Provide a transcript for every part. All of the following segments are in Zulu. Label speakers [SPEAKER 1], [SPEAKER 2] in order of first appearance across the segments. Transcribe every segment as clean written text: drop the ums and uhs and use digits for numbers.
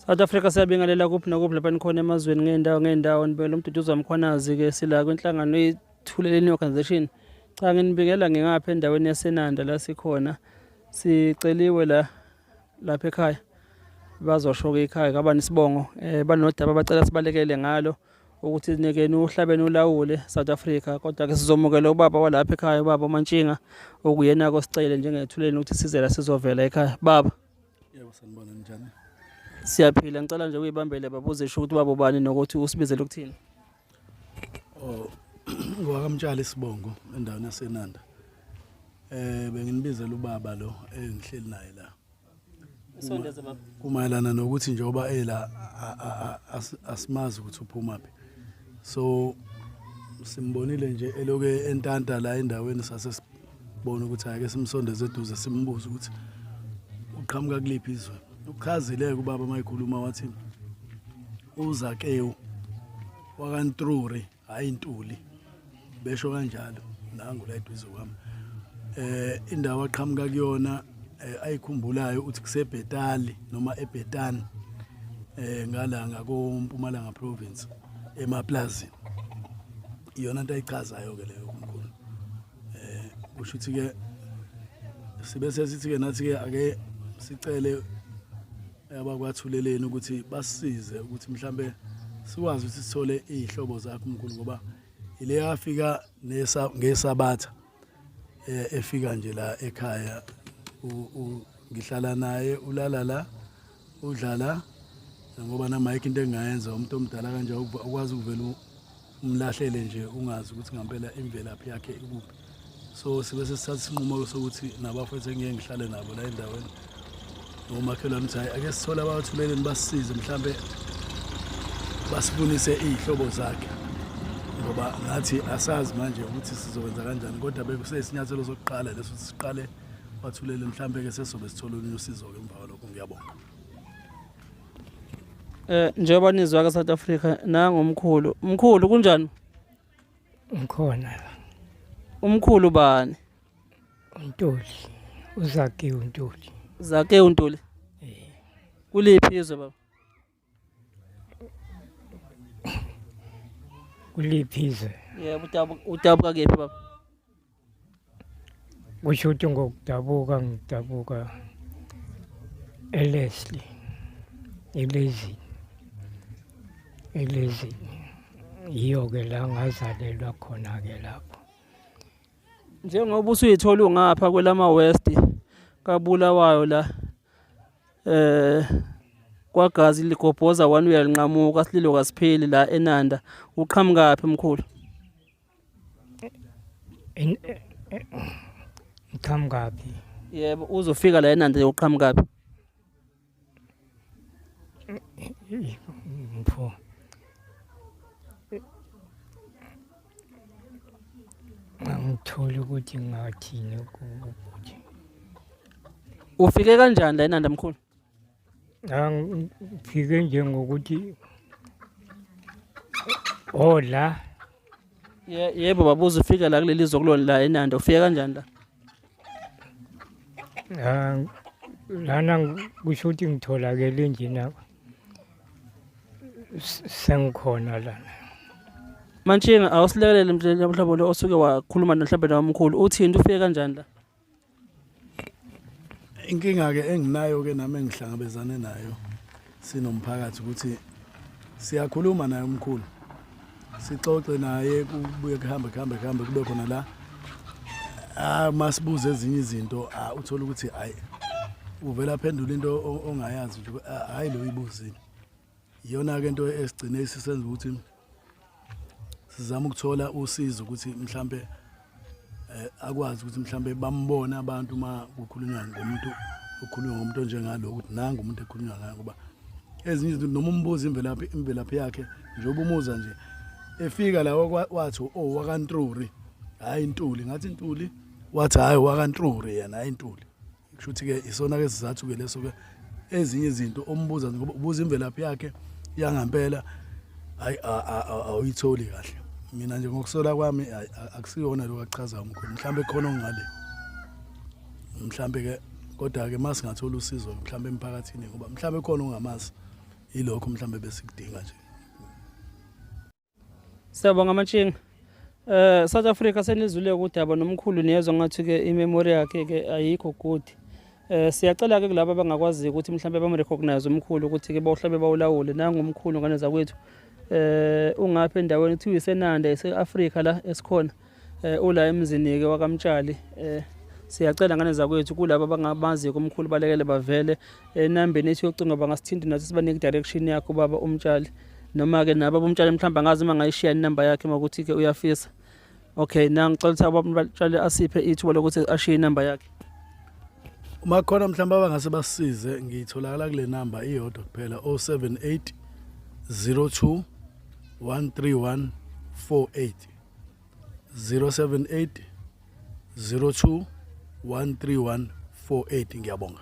[SPEAKER 1] South Africa siyabingelela kuphi nakuphi lapha nikhona emazweni ngey'ndawo ngey'ndawo nibekela uMduduzi Mkhwanazi-ke sila kwinhlangano Ithuleleni Organization. Cha nginibikela ngingapha endaweni yaseNanda la sikhona. Siceliwe la lapha ekhaya bazosho-ke ikhaya kabani isibongo um banodaba abacela sibalekele ngalo ukuthi nikeni uhlabeni ulawule South Africa kodwa ke sizomukela ubaba walapha ekhaya ubaba uMantshinga okuyena-ke osicele njengethuleni ukuthi size la sizovela ekhaya baba.
[SPEAKER 2] Yebo sanibona njani?
[SPEAKER 1] Siyaphila ngicela nje uyibambele baba uzisho ukuthi baba ubani nokuthi usibizele ukuthini.
[SPEAKER 2] Oh ngwakamtshali isibongo endaweni yaseNanda. Eh benginibizela ubaba lo engihleli naye la.
[SPEAKER 1] Usondeze baba.
[SPEAKER 2] Kumayelana nokuthi njengoba ela asimazi ukuthi uphuma phi. So simbonile nje eloke entanta la endaweni sase bona ukuthi ake simsondeze eduze simbuze ukuthi uqhamuka kuliphi izwe uchazile-ke ubaba uma ekhuluma wathi uzakewu wakantruri hhayi ntuli besho kanjalo nangu la eduze kwami eh indawo aqhamuka kuyona eh, ayikhumbulayo uthi kuseBhetali noma eBhetani eh ngala ngakoMpumalanga province emaplazini iyona into ayichazayo ke leyo kumkhulu eh kusho ukuthi ke sibe sesithi ke nathi ke ake sicele abakwathuleleni ukuthi basisize ukuthi mhlambe sikwazi ukuthi sithole izihlobo zakho umkhulu ngoba ile yafika ngesabatha eh, efika nje la ekhaya ngihlala naye ulala la udlala ngoba nama ayikho into engingayenza umuntu omdala kanje ukwazi ukuvela umlahlele nje ungazi ukuthi ngampela imvelaphi yakhe ikuphi so sibe sesithatha isinqumo sokuthi nabafethu engiye ngihlale nabo la endaweni nomakhelwane ukuthi hhayi ake sithole abathuleleni basisize mhlampe basibonise iy'hlobo zakhe ngoba ngathi asazi manje ukuthi sizokwenza kanjani kodwa bekuseyisinyathelo sokuqala leso siqale bathulele mhlampe-ke sesobe sithole olunye usizo-ke emva kwalokho ngiyabonga.
[SPEAKER 1] Eh njengoba nizwa ka South Africa nangu umkhulu. Mkhulu kunjani?
[SPEAKER 3] Ngikhona la.
[SPEAKER 1] Umkhulu bani?
[SPEAKER 3] UNtuli. UZake uNtuli.
[SPEAKER 1] Zake uNtuli.
[SPEAKER 3] Eh.
[SPEAKER 1] Kuliphi izwe baba?
[SPEAKER 3] Kuliphi izwe?
[SPEAKER 1] Yebo udabuka udabuka kephi baba?
[SPEAKER 3] Kusho ukuthi ngokudabuka ngidabuka eLeslie eLezini eLezini yiyo-ke la ngazalelwa khona-ke lapho.
[SPEAKER 1] Njengoba usuyithola ungapha kwelama West kaBulawayo la eh kwagazi ligobhoza one uyalinqamuka sililo kasipheli la eNanda uqhamukaphi mkhulu?
[SPEAKER 3] Ngiqhamukaphi?
[SPEAKER 1] Yebo, uzofika la eNanda uqhamukaphi?
[SPEAKER 3] Mfo. Angitholi ukuthi ngathini ukuthi.
[SPEAKER 1] Ufike kanjani la eNanda mkhulu?
[SPEAKER 3] Ngifike nje ngokuthi oh la
[SPEAKER 1] Yebo babuza ufika la kuleli zwe kulona la eNanda ufike kanjani la?
[SPEAKER 3] Ah, lana kusho ukuthi ngitholakele nje na sengikhona lana.
[SPEAKER 1] Mantshinga awusilekelele mhlobo lo osuke wakhuluma mhlawumbe nomkhulu uthini ufike kanjani la?
[SPEAKER 2] Inkinga-ke enginayo-ke nami engihlangabezane nayo sinomphakathi ukuthi siyakhuluma naye umkhulu sixoxe naye kubuye kuhambe kuhambe kuhambe kube khona la ah masibuze ezinye izinto ah uthola ukuthi hayi uvela aphendula into ongayazi nje hayi lo ibuzile iyona ke into esigcine isisenza ukuthi sizama ukuthola usizo ukuthi mhlambe eh akwazi ukuthi mhlambe bambone abantu uma kukhulunywa ngomuntu ukhulunywa ngomuntu onjengalo ukuthi nangu umuntu ekhulunywa ngaye ngoba ezinye izinto noma umbuza imvelaphi imvelaphi yakhe njengoba umuza nje efika la wathi oh wakaNtruri hayi Ntuli ngathi Ntuli wathi hayi wakaNtruri yena hayi Ntuli Kusho ukuthi-ke isona-ke sizathu-ke leso-ke ezinye izinto ombuza ngoba ubuza imvelaphi yakhe yangampela hayi awuyitholi kahle mina nje ngokusola kwami akusiyona lokho akuchazayo umkhulu mhlawumbe khona okungale mhlawumbe ke kodwa-ke uma singathola usizo mhlawumbe emphakathini ngoba mhlawumbe khona ongamazi Ilokho mhlambe besikudinga nje.
[SPEAKER 1] Siyabonga Matshinga. South Africa, senizwile udaba nomkhulu, niyezwa ngathi ke imemory yakhe ke ayikho good. Siyacela ke kulabo abangakwazi ukuthi mhlambe bamrecognize umkhulu ukuthi ke bawuhlabe bawulawule. Nangu umkhulu, ngane zakwethu. Ungapha endaweni kuthiwa iseNanda ese-Africa la esikhona. Ula emzini ke wakaMtshali. Siyacela, ngane zakwethu, kulabo abangabazi umkhulu balekele bavele enambeni ethi yocingo, bangasithinta nathi sibanike direction yakho baba uMtshali, noma ke nabo abomtshali mhlawumbe angazi uma ngayishiya inamba yakhe makuthi ke uyafisa. Okay, na ngicela ukuthi abamtshali asiphe ithuba lokuthi ashiye inamba yakhe.
[SPEAKER 2] Uma khona mhlawumbe abangase basisize, ngitholakala kule namba iyodwa kuphela, 078 02 131 48, 078 02 131 48. Ngiyabonga.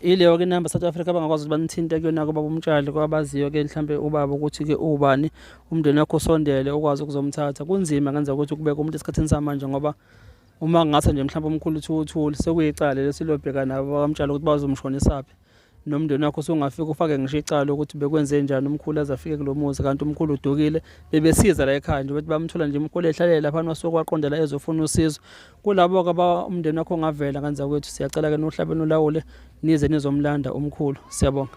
[SPEAKER 1] Ileyo ke inamba, South Africa, abangakwazi ukuthi banithinte kuyona ke baba uMtshali, kwabaziyo ke mhlambe ubaba ukuthi ke ubani, umndeni wakho usondele ukwazi ukuzomthatha. Kunzima ngenza ukuthi kubeke umuntu esikhathini samanje, ngoba uma ngase nje mhlawumbe umkhulu uthi uthule, sekuyicala lesilobheka nabo bakamtshali ukuthi bazomshonisaphi, nomndeni wakho usungafika ufake ngisho icala ukuthi bekwenze njani umkhulu aze afike kulo muzi, kanti umkhulu udukile. Bebesiza la ekhaya nje bethi bamthola nje umkhulu ehlalela lapha, wasuke waqonda la ezofuna usizo. Kulabo-ke umndeni wakho ongavela kanza kwethu, siyacela-ke nohlabeni ulawule nize nizomlanda umkhulu. Siyabonga.